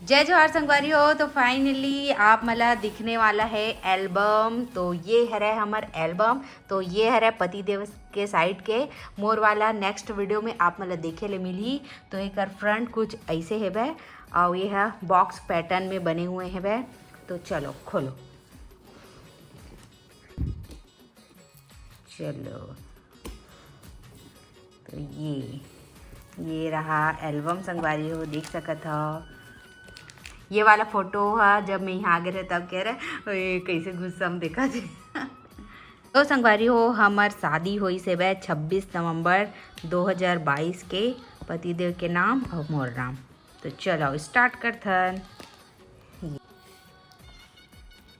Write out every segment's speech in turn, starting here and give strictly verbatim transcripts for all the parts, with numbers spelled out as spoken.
जय जोहार संगवारी हो। तो finally आप मन ला दिखने वाला है album। तो ये हरे हमर album, तो ये हरे पतिदेव के side के मोर वाला। Next video में आप मन ला देखे ले मिलही। तो एकर front कुछ ऐसे हेबे, और ये है box pattern में बने हुए हेबे। तो चलो खोलो, चलो। तो ये ये रहा album संगवारी हो, देख सकत हो। ये वाला photo हा जब मैं यहाँ आगे रहे तब कह रहे, "ओए, कैसे गुस्सा में देखा थे।" तो संगवारी हो, हमर शादी होइस हेबे छब्बीस नवंबर दो हज़ार बाईस के, पतिदेव के नाम और मोर नाम। तो चलो start करथन।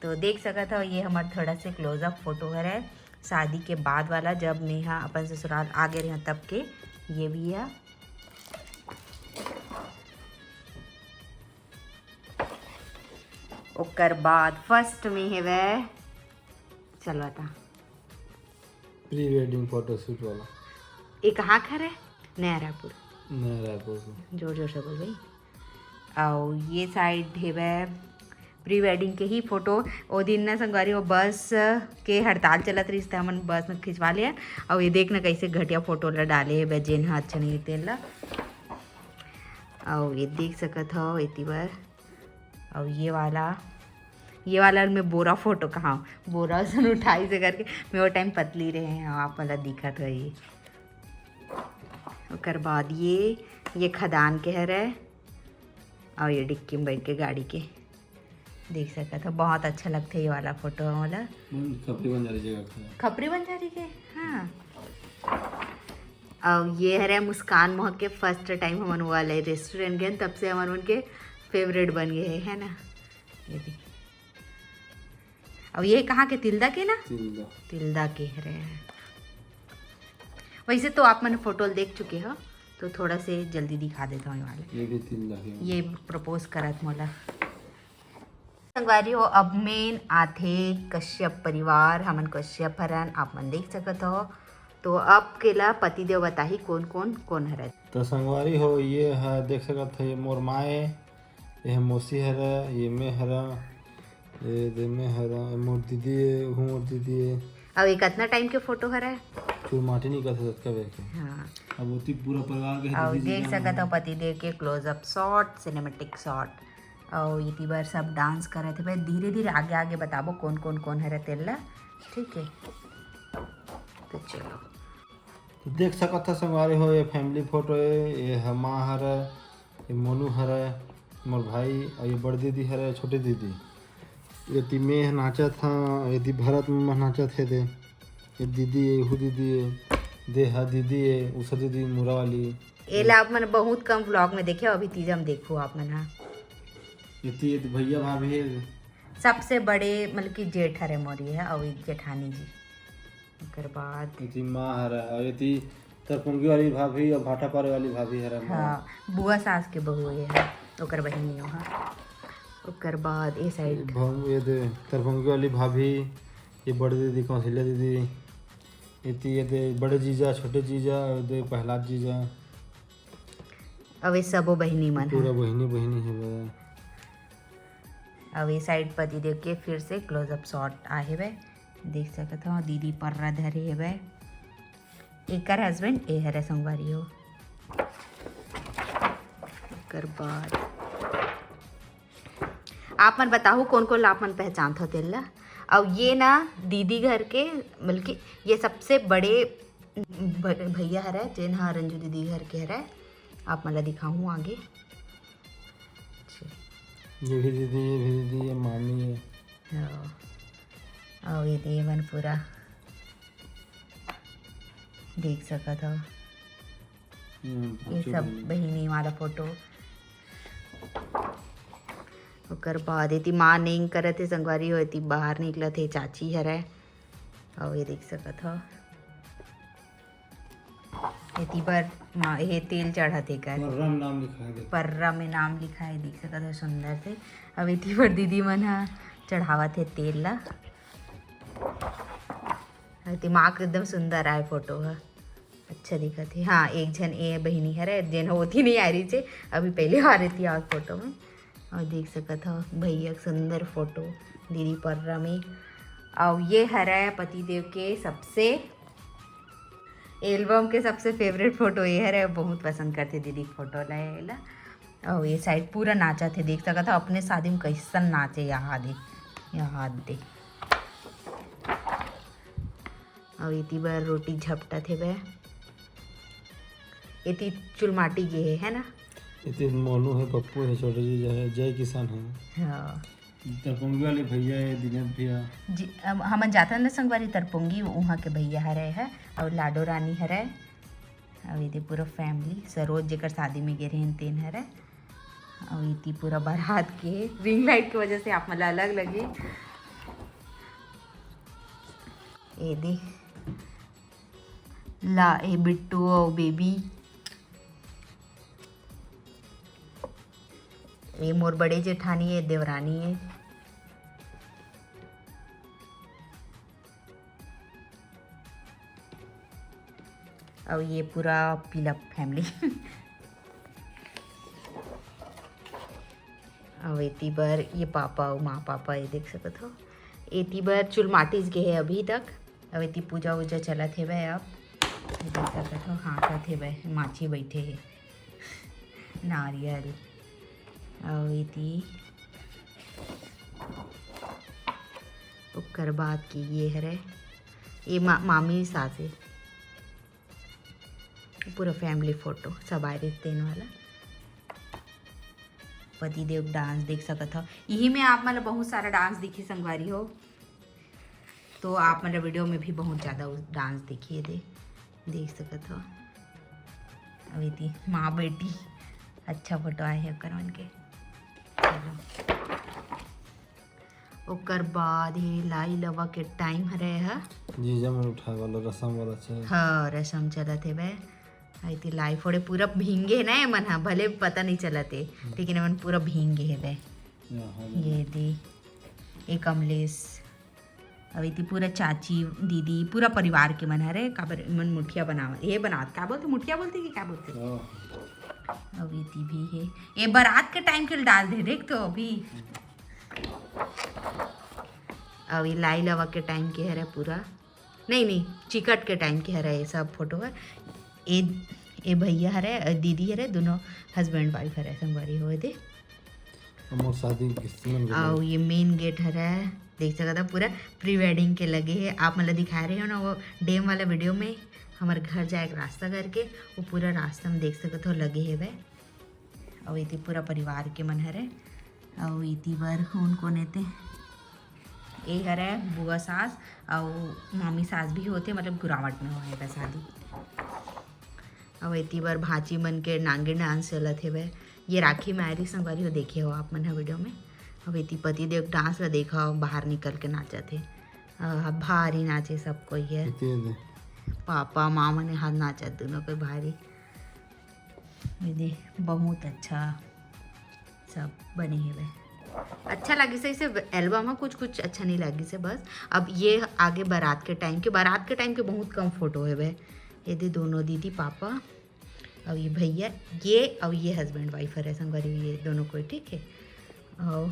तो देख सकत हो, ये हमर थोड़ा से close up photo हरे शादी के बाद वाला, जब मैं हा अपन ससुराल आगे रहे तब के। ये भी है। ओकर बाद first में हेवे, चल बता। Pre wedding photoshoot वाला। ये कहाँ का हरे? नया रायपुर। नया रायपुर से। जोर जोर से बोल भाई। और ये side हेवे pre wedding के ही photo। ओ दिन ना संगवारी, वो बस के हड़ताल चलत रहिस, त हमन बस में खिंचवा लिया। और ये देख ना, कैसे घटिया photo ला डाले हेवे, जेन हा अच्छा नहीं तेन ला। और ये देख सकत हो एती बर। और ये वाला, ये वाला मैं बोरा photo कहाँ, बोरा उसन उठाई से करके, मैं वो time पतली रहे हँव, आप मन ला दिखत होही। ओकर बाद ये, ये खदान के हरे, और ये डिक्की में बैठ के गाड़ी के, देख सकत हो, बहुत अच्छा लगथे ये वाला photo मोला। हम्म, खपरी बंजारी जगह का है। खपरी बंजारी के, हाँ। और ये हरे मुस्कान मोहक के first time हमन वो वाले restaurant गए, तब से हमन उनके favourite बन गए हैं, है ना। ये देख, और ये कहाँ के, तिल्दा के ना? तिल्दा। तिल्दा के हरे। वैसे तो आप मन photo देख चुके हो, तो थोड़ा से जल्दी दिखा देता हूँ ये वाले। ये भी तिल्दा के। ये propose करत मोला। संगवारी हो, अब main आथे कश्यप परिवार, हमन कश्यप हरन, आप मन देख सकत हो। तो अब केला पतिदेव बताही कोन कोन कोन हरय। तो संगवारी हो, ये ह देख सकत हो, ये मोर माँ ए, ये ह मौसी हरय, ये मैं हरय, ये दे मैं हरय, ये मोर दीदी ए, वो मोर दीदी ए। अब ये कतना time के photo हरय? चुरमाटी निकलत हे ततका बेर के। हाँ। अब ओती पूरा परिवार के अब दीदी देख जीजा सकत हो पतिदेव के close up shot, cinematic shot। अउ इति बर सब dance करत हेबे। धीरे-धीरे आगे-आगे बताबो कोन-कोन, कोन हरे तेन ला, ठीक हे। तो चलो। तो देख सकत ह संगवारी हो, ये family photo ए, ये ह माँ हरे, ये मोनू हरे, मोर भाई, अउ ये बड़ दीदी हरे, छोटे दीदी। ये ती में ह नाचत ह, ये ती भरत में नाचत हे दे। ये दीदी ए, इहू दीदी ए, दे हा दीदी ए, उषा दीदी मुरा वाली। एला आप मन बहुत कम vlog में देखे हो, अभी तीजा में देखो आप मन हा। इति, इति भैया भाभी हे। सबसे बड़े मतलब कि जेठ हरे मोर ये, अउ एक जेठानी जी। ओकर बाद इति माँ हरे, अउ इति तरपुंगी वाली भाभी अउ भाटापारे वाली भाभी हरे मोर। हाँ, बुआ सास के बहू ये है, ओकर बहिनी ओहा। ओकर बाद ए side। भं-, ये दे तरपुंगी वाली भाभी, ये बड़े दीदी, कौशल्या दीदी, इति ये दे बड़े जीजा, छोटे जीजा, ये दे प्रहलाद जीजा। अउ ये सबो बहिनी मन ह। पूरा बहिनी, बहिनी हेवय। अउ ये side पति देख के फिर से close up shot आए हेवय। देख सकत हो, दीदी पर्रा धरे हेवय। एकर husband ए हरे संगवारी हो। ओकर बाद आप मन बताहू कोन कोन ला आप मन पहचानथव तेन ला। अउ ये ना दीदी घर के, बल्कि ये सबसे बड़े भ-, भैया हरे, जेन ह रंजू दीदी घर के हरे। आप मन ला दिखाहूँ आगे। ये भी दीदी, ये भी दीदी, ये मामी है। हाँ। अउ ये दे मन पूरा देख सकत हो। हम्म, ये सब बहिनी वाला photo। ओकर बाद एती माँ नेंग करत हे संगवारी हो, एती बाहर निकलत हे चाची हरे। अउ ये देख सकत हो, एती बर माँ ये तेल चढ़त हे कर। पर्रा में नाम लिखा है, देख। पर्रा में नाम लिखा है, देख सकत हो सुंदर से। अब एती बर दीदी मन ह चढ़ावत हे तेल ला। एती माँ के एकदम सुंदर आए photo ह। अच्छा दिखत हे। हाँ, एक झन ए बहिनी हरे, जेन ह ओती नइ आए रहिस हे, अभी पहली बार एती आवत photo में। अउ देख सकत हव भैया के सुंदर फोटो दीदी पर्रा में। अउ ये हरय पतिदेव के सबसे, एल्बम के सबसे फेवरेट फोटो ये हरय। बहुत पसंद करथे दीदी फोटो ला, एला। अउ ये साइड पूरा नाचत हे, देख सकत हव अपने शादी में कैसन नाचे। यहाँ दे, यहाँ दे। अउ इति बर रोटी झपटत हेबे। एती चुलमाटी गे हे, है ना? एती मोनू हे, पप्पू हे, छोटे जीजा हे, जय किसान हे। हाँ। तरपोंगी वाले भैया हे, दिनेश भैया। जी, अब हमन जाथन ना संगवारी तरपोंगी, उहाँ के भैया हरे हे, अउ लाडो रानी हरे, अउ एती पूरा फैमिली, सरोज जेकर शादी में गे रहेन तेन हरे, अउ एती पूरा बारात के रिंग लाइट के वजह से आप मन ला अलग लगी। ए दे ला, ए बिट्टू अउ बेबी, ये मोर बड़े जेठानी हे, देवरानी हे, अउ ये पूरा पीला फैमिली। अउ एती बर ये पापा अउ माँ पापा, ये देख सकत हो, एती बर चुलमाटिस गे हे अभी तक। अउ एती पूजा उजा चलत हेवय। अब ये देख सकत हो, हाँकत हेवय, माछी बैठे हे, नारियल। अउ एती ओकर बाद के ये हरे, ये मा-, मामी सास हे। पूरा फैमिली फोटो सब आए रहिस तेन वाला। पतिदेव डांस देख सकत हव। इही में आप मन ला बहुत सारा डांस दिखी संगवारी हो, तो आप मन ला वीडियो में भी बहुत ज़्यादा डांस दिखी दे, देख सकत हव। अउ एती माँ बेटी अच्छा फोटो आए हे ओकर मन के। चलो, ओकर बाद हे लाई लवा के टाइम हरे ह। जीजा मन उठाए वाला रसम वाला चल। हाँ, रसम चलत हेबे। अउ एती लाई फोड़े, पूरा भींगे हे ना एमन ह, भले पता नहीं चलत हे, लेकिन एमन पूरा भींगे हेबे। ये दे, ए कमलेश, अउ एती पूरा चाची, दीदी, पूरा परिवार के मन हरे। काबर एमन मुठिया बनावत, ये बनावत, का बोलथे, मुठिया बोलथे कि का बोलथे? अउ एती भी हे, ये बारात के टाइम के डाल दे, देख तो अभी। अउ ये लाई लवा के टाइम के हरे पूरा, नहीं, नहीं, चिकट के टाइम के हरे ये सब फोटो हर। ए, ए भैया हरे, अ, दीदी हरे, दोनों हस्बैंड वाइफ हरे, संगवारी हो दे। हमर शादी किस्त में अउ ये मेन गेट हरे, देख सकत हव पूरा प्री वेडिंग के लगे हे। आप मन ला दिखाए रहे हो ना वो डैम वाला वीडियो में, हमर घर जाए के रास्ता करके, वो पूरा रास्ता में देख सकत हो लगे हेवय। अउ एती पूरा परिवार के मन हरे। अउ एती बर कोन कोन एते, ए हरे बुआ सास अउ मामी सास भी होते, मतलब गुरावट में होए बस शादी। अउ एती बर भांची मन के नांगी डांस चलत हेवय। ये राखी में आए रही संगवारी हो, देखे हो आप मन ह वीडियो में। अब एती पति देव डांस ला देखा, बाहर निकल के नाचत हे। अ, भारी नाचे सब कोई है। एती दे। पापा माँ मन हाथ नाचत दोनों कोई भारी। ये दे, बहुत अच्छा सब बने हेवय। अच्छा लागिस हे, इसे एल्बम में कुछ कुछ अच्छा नहीं लागिस हे बस। अब ये आगे बारात के टाइम के, बारात के टाइम के बहुत कम फोटो हेवय। ये दे दोनों दीदी पापा, अउ ये भैया, ये अउ ये हस्बैंड वाइफ हरे संगवारी, ये दोनों कोई ठीक है। अउ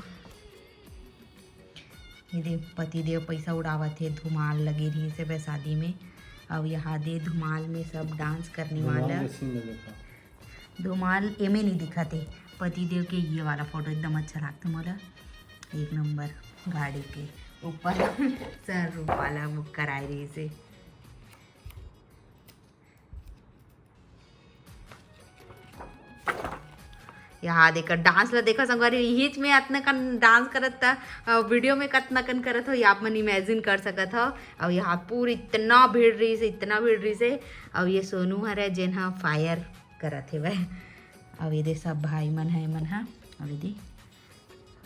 ये दे पति देव पैसा उड़ावत हे, धुमाल लगे रहिस हे शादी में। अउ यहाँ दे धुमाल में सब डांस करने वाला। धुमाल एमे नहीं दिखत हे। पति देव के ये वाला फोटो एकदम अच्छा लागथे मोला, एक नंबर। गाड़ी के ऊपर सनरूफ वाला बुक कराए रहिस हे। यहाँ देखा डांस ला देखा संगवारी, इहिच में अतना कन डांस करत था, अ, वीडियो में कतना कन करत हो, ये आप मन इमेजिन कर सकत हो। अउ यहाँ पूरी इतना भीड़ रहिस हे, इतना भीड़ रहिस हे। अउ ये सोनू हरे जेन हा फायर करत हेवय। अउ ये दे सब भाई मन है, मन हा, अउ ये दे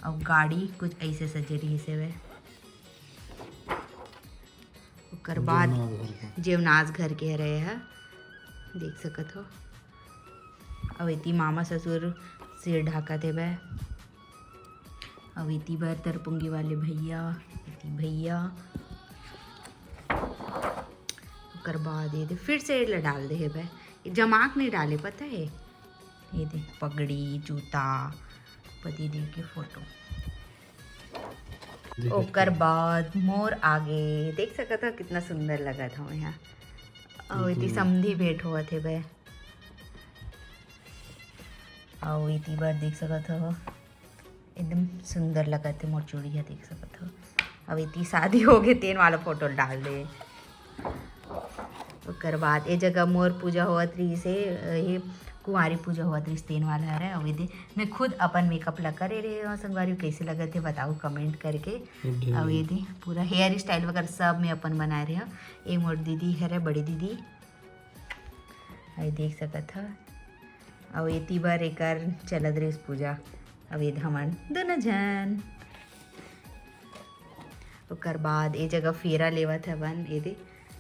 अउ गाड़ी कुछ ऐसे सजे रहिस हेवय। ओकर बाद जेवनास घर के। जेवनास घर के हरे ह, देख सकत हो। अउ एती मामा ससुर सिर ढाकत हेवय। अउ एती बर तरपुंगी वाले भैया, एती भैया। ओकर बाद ये दे फिर से एला डाल दे हेवय। जमाक नहीं डाले, पता है? ये दे पगड़ी, जूता, पति देव के फोटो। ओकर बाद मोर आगे देख सकत हो, कितना सुंदर लगत हवय यहाँ। अउ एती समधी भेंट होवत हेवय। अउ एती बर देख सकत हो, एकदम सुंदर लगत हे मोर चूड़ी ह, देख सकत हो। अउ एती शादी हो गे, तेन वाला फोटो डाल दे। ओकर बाद ए जगह मोर पूजा होवत रहिस हे, ये कुंवारी पूजा होवत रहिस, तेन वाला हरे। अउ एदे मैं खुद अपन मेकअप ला करे रहे हव संगवारी, कैसे लगत हे बताओ कमेंट करके। अउ एदे पूरा हेयर स्टाइल वगैरह सब मैं अपन बनाए रहे हव। ए मोर दीदी हरे, बड़ी दीदी, अउ देख सकत ह। अउ एती बर एकर चलत रहिस पूजा। अउ एदे हमन दोनों झन। ओकर बाद ए जगह फेरा लेवत हवन, एदे,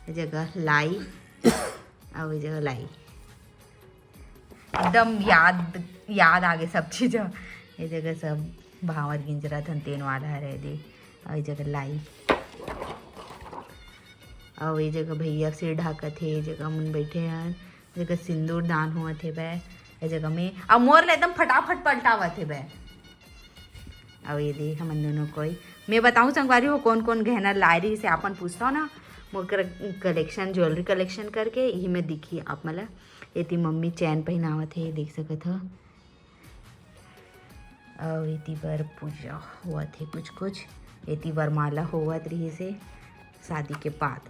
ए जगह लाई, अउ ए जगह लाई। एकदम याद, याद आगे सब चीज। ए जगह सब भांवर गिंजरत हन, तेन वाला हरे एदे, अउ ए जगह लाई, अउ ए जगह भैया सिर ढाकत हे, ए जगह हमन बैठे हन, ए जगह सिंदूर दान होवत हेवय, ए जगह में, अउ मोर ले एकदम फटाफट पलटावत हेवय। अउ एदे हमन दोनों कोई, मैं बताऊं संगवारी हो, कौन कौन गहना लाए रहिस हे, आपन पूछता ना, मोर कलेक्शन, ज्वेलरी कलेक्शन करके, इही में दिखी आप मन ला। एती मम्मी चैन पहनावत हे, देख सकत हो। अउ एती बर पूजा होवत हे कुछ कुछ, एती बर माला होवत रहिस हे शादी के बाद।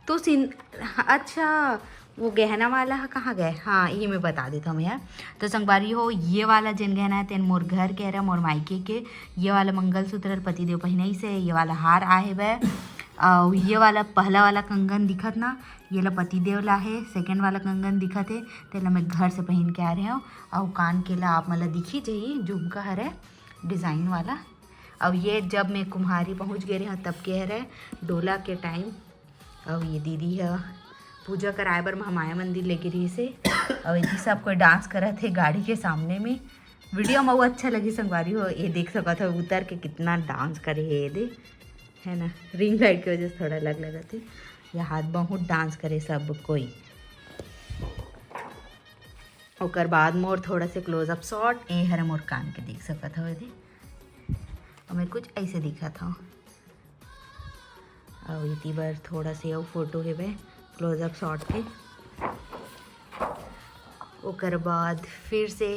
तो सिन-, अच्छा, वो गहना वाला ह कहाँ गए? हाँ, ये मैं बता देता हूँ यार। तो संगवारी हो, ये वाला जेन गहना है, तेन मोर घर के हरे, मोर मायके के। ये वाला मंगलसूत्र पतिदेव पहिनाइस हे, ये वाला हार आहे बे। अउ ये वाला पहला वाला कंगन दिखत ना, ये ला पतिदेव ला हे। सेकंड वाला कंगन दिखत हे, तेला मैं घर से पहिन के आ रहे हूँ। अउ कान के ला आप मन ला दिखी जही, झुमका हरे डिजाइन वाला। अउ ये जब मैं कुम्हारी पहुँच गे रहे हूँ, तब के हरे डोला के टाइम। अउ ये दीदी ह पूजा कराए बर महामाया मंदिर लेगे रहिस हे। अउ एती सब कोई डांस करत हे गाड़ी के सामने में। वीडियो में वो अच्छा लगी संगवारी हो, ये देख सकत हो उतर के कितना डांस करे हे ये दे, है ना, रिंग लाइट के वजह से थोड़ा अलग लगत हे। ये हाथ बहुत डांस करे सब कोई। ओकर बाद मोर थोड़ा से क्लोजअप शॉट, ए हरे मोर कान के देख सकत हो ये दे। अउ मैं कुछ ऐसे दिखत हूँ। अउ एती बर थोड़ा से अउ फोटो हेबे क्लोजअप शॉट के। ओकर बाद फिर से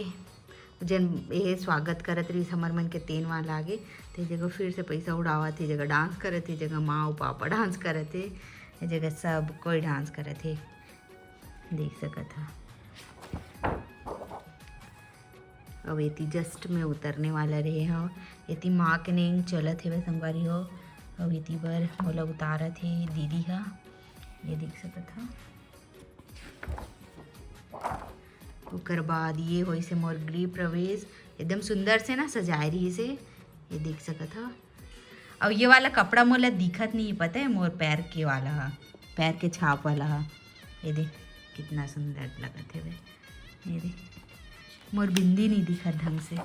जेन ये स्वागत करत रहिस हमर मन के तेन वाला आगे, ते जगह फिर से पैसा उड़ावत हे, जगह डांस करत हे, जगह माँ अउ पापा डांस करत हे, ये जगह सब कोई डांस करत हे, देख सकत हा। अउ एती जस्ट में उतरने वाला रहे हव। एती माँ के नेंग चलत हेवय संगवारी हो। अउ एती बर मोला उतारत हे दीदी हा, ये देख सकत हा। ओकर बाद ये होइस हे मोर गृह प्रवेश, एकदम सुंदर से ना सजाए रहिस हे, ये देख सकत हा। अउ ये वाला कपड़ा मोला दिखत नहीं, पता है, मोर पैर के वाला हा, पैर के छाप वाला हा। ये देख कितना सुंदर लगत हेवय, ये देख मोर बिंदी नहीं दिखत ढंग से।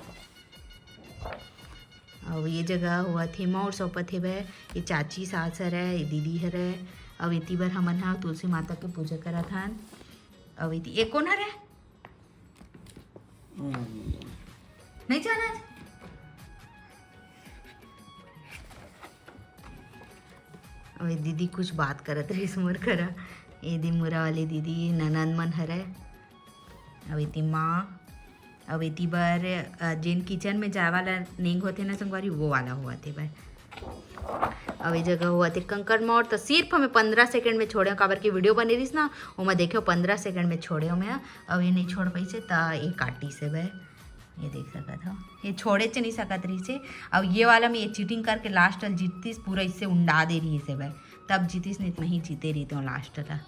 अउ ये जगह होवत हे मौर सौंपत हेवय, ये चाची सास हरय, ये दीदी हरय। अउ एती बर हमन हा तुलसी माता के पूजा करत हन। अउ एती, ये कोन हरय? नहीं जाना आज। अउ ये दीदी कुछ बात करत रहिस मोर करा। ये दे मुरा वाली दीदी, ननद मन हरय। अउ एती माँ, अउ एती बर, अ, जेन किचन में जाए वाला नेंग होथे ना संगवारी, वो वाला होवत हे बर। अउ ये जगह होवत हे कंकड़ मौर, तो सिर्फ हमें पंद्रह सेकंड में छोड़े हव, काबर के वीडियो बने रहिस ना, ओमा देखे पंद्रह सेकंड में छोड़े हव मैं। अउ ये नहीं छोड़ पाइस हे, त ये काटिस हे बर, ये देख सकत हव, ये छोड़े च नहीं सकत रहिस हे। अउ ये वाला में ये चीटिंग करके लास्ट ल जीततिस, पूरा इससे उंडा दे रहिस हे बर, तब जीतिस, नहीं तो मैं ही जीते रहितेंव लास्ट ला।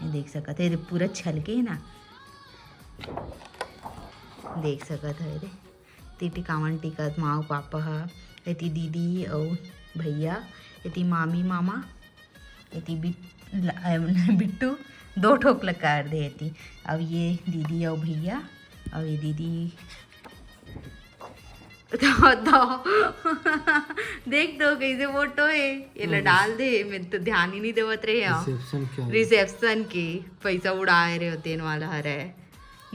ये देख सकत हे, ये पूरा छलके हे ना, देख सकत हव रे। एती टिकावन टिकत माँ अउ पापा ह, एती दीदी अउ भैया, एती मामी मामा, एती बिट-, ल-, बिट्टू, दो ठोक लकार दे एती। अब ये दीदी अउ भैया, अउ ये दीदी तो, तो देख तो कैसे फोटो हे, ये ला डाल दे, मैं तो ध्यान ही नहीं देवत रहे हव। रिसेप्शन क्या है? रिसेप्शन के पैसा उड़ाए रहे हो, तेन वाला हरे।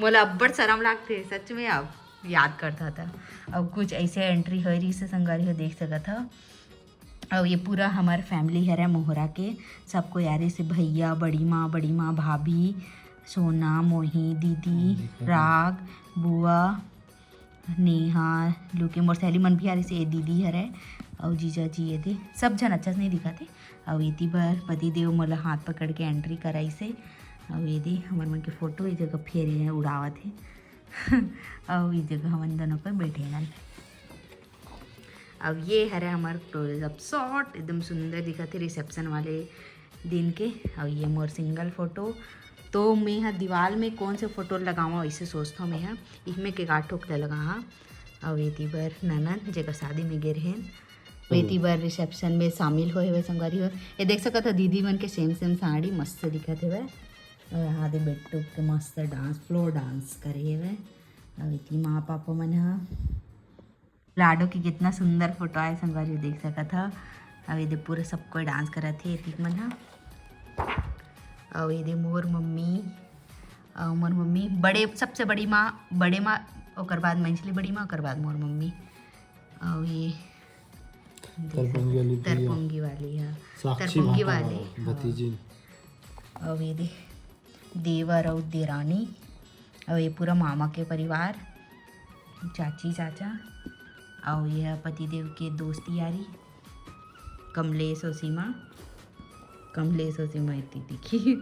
मोला अब्बड़ शरम लागथे सच में, अब याद करथा त। अब कुछ ऐसे एंट्री होए रहिस हे संगवारी हो, देख सकत हव। अउ ये पूरा हमर फैमिली हरे मोहरा के, सब कोई आ रहिस हे, भैया, बड़ी माँ, बड़ी माँ, भाभी, सोना, मोही, दीदी, राग, बुआ, नेहा, लुके, मोर सहेली मन भी आ रहिस हे, ये दीदी हरे, अउ जीजा जी, ये दे, सब झन अच्छा से नहीं दिखत हे। अउ एती बर पति देव मोला हाथ पकड़ के एंट्री कराइस हे। अउ ये दे, हमर मन के फोटो, ये जगह फेरे हे, उड़ावत हे। अउ ये जगह हमन दोनों कोई बैठे हन। अब ये हरे हमर close up shot, एकदम सुंदर दिखत हे रिसेप्शन वाले दिन के। अउ ये मोर सिंगल फोटो, तो मैं ह दीवाल में कौन से फोटो लगावा, इसे सोचथव मैं ह। इसमें के गाठोक ल लगा हा। अउ एती बर ननद, जेकर शादी में गे रहेन, एती बर रिसेप्शन में शामिल होए हवे संगवारी हो। ये देख सकत हो, दीदी मन के सेम सेम साड़ी मस्त दिखत हवे। अउ यहाँ दे बेटू के मस्त डांस, फ्लोर डांस करे हवे। अउ एती माँ पापा मन ह लाडो के कितना सुंदर फोटो आए संगवारी हो, देख सकत ह। अउ ये दे पूरा सब कोई डांस करत हे एतिक मन ह। अउ ये दे मोर मम्मी, अउ मोर मम्मी बड़े, सबसे बड़ी माँ, बड़े माँ, ओकर बाद मंझली बड़ी माँ, ओकर बाद मोर मम्मी। अउ ये देख सकत तरपुंगी वाली भैया। तरपुंगी वाली ह। साक्षी तरपुंगी भाटा वाली, वाला हाँ। भतीजी। अउ ये दे देवर अउ देरानी, अउ ये पूरा मामा के परिवार, चाची चाचा, अउ ये ह पतिदेव के दोस्त यारी, कमलेश अउ सीमा। कमलेश अउ सीमा एती दिखी।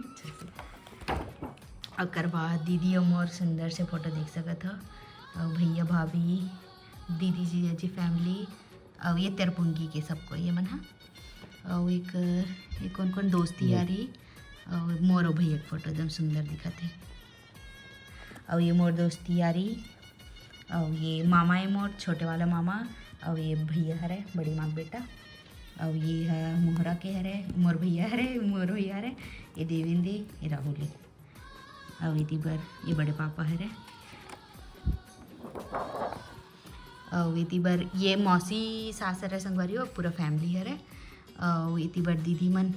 ओकर बाद दीदी अउ मोर सुंदर से फोटो देख सकत ह, अउ भैया भाभी, दीदी जीजा जी फैमिली, अउ ये तेरपुंगी के सब कोई ये मन ह। अउ एक, ये कौन कौन दोस्ती हम्म। यारी, अउ मोर अउ भैया के फोटो एकदम सुंदर दिखत हे। अउ ये मोर दोस्ती यारी, अउ ये मामा ए मोर, छोटे वाला मामा, अउ ये भैया हरे, बड़ी माँ के बेटा, अउ ये ह मोहरा के हरे, मोर भैया हरे, मोर भैया हरे, ये देवेंद्र, ये राहुल हे। अउ एती बर ये बड़े पापा हरे, अउ एती बर ये मौसी सास हरे संगवारी हो, पूरा फैमिली हरे। अउ एती बर दीदी मन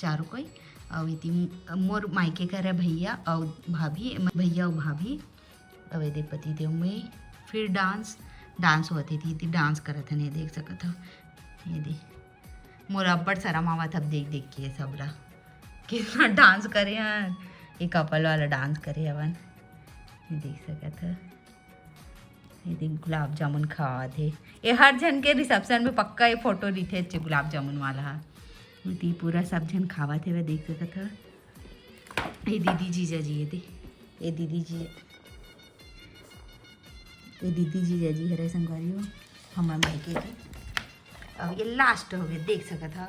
चारों कोई, अउ एती मोर मायके के हरे भैया अउ भाभी, भैया अउ भाभी। अउ ये दे पति देव में फिर डांस, डांस होत हे, दीदी डांस करत हन, ये देख सकत हव। ये दे मोर अब्बड़ शरम आवत हव देख देख के ये सब ला, कितना डांस करे हन, ये कपल वाला डांस करे हवन, ये देख सकत हव। ये देख गुलाब जामुन खावत हे, ये हर झन के रिसेप्शन में पक्का ये फोटो रहिथे, अच्छे गुलाब जामुन वाला ह। ये पूरा सब झन खावत हे, देख सकत हव। ये दीदी जीजा जी, ये दे, ये दीदी जी, ये दीदी जीजा जी हरे संगवारी हो, हमर मायके के। अब ये लास्ट हो गए, देख सकत हव।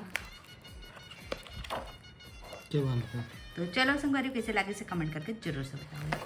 क्या बात है। तो चलो संगवारी हो, कैसे लागे से कमेंट करके जरूर से बताओ।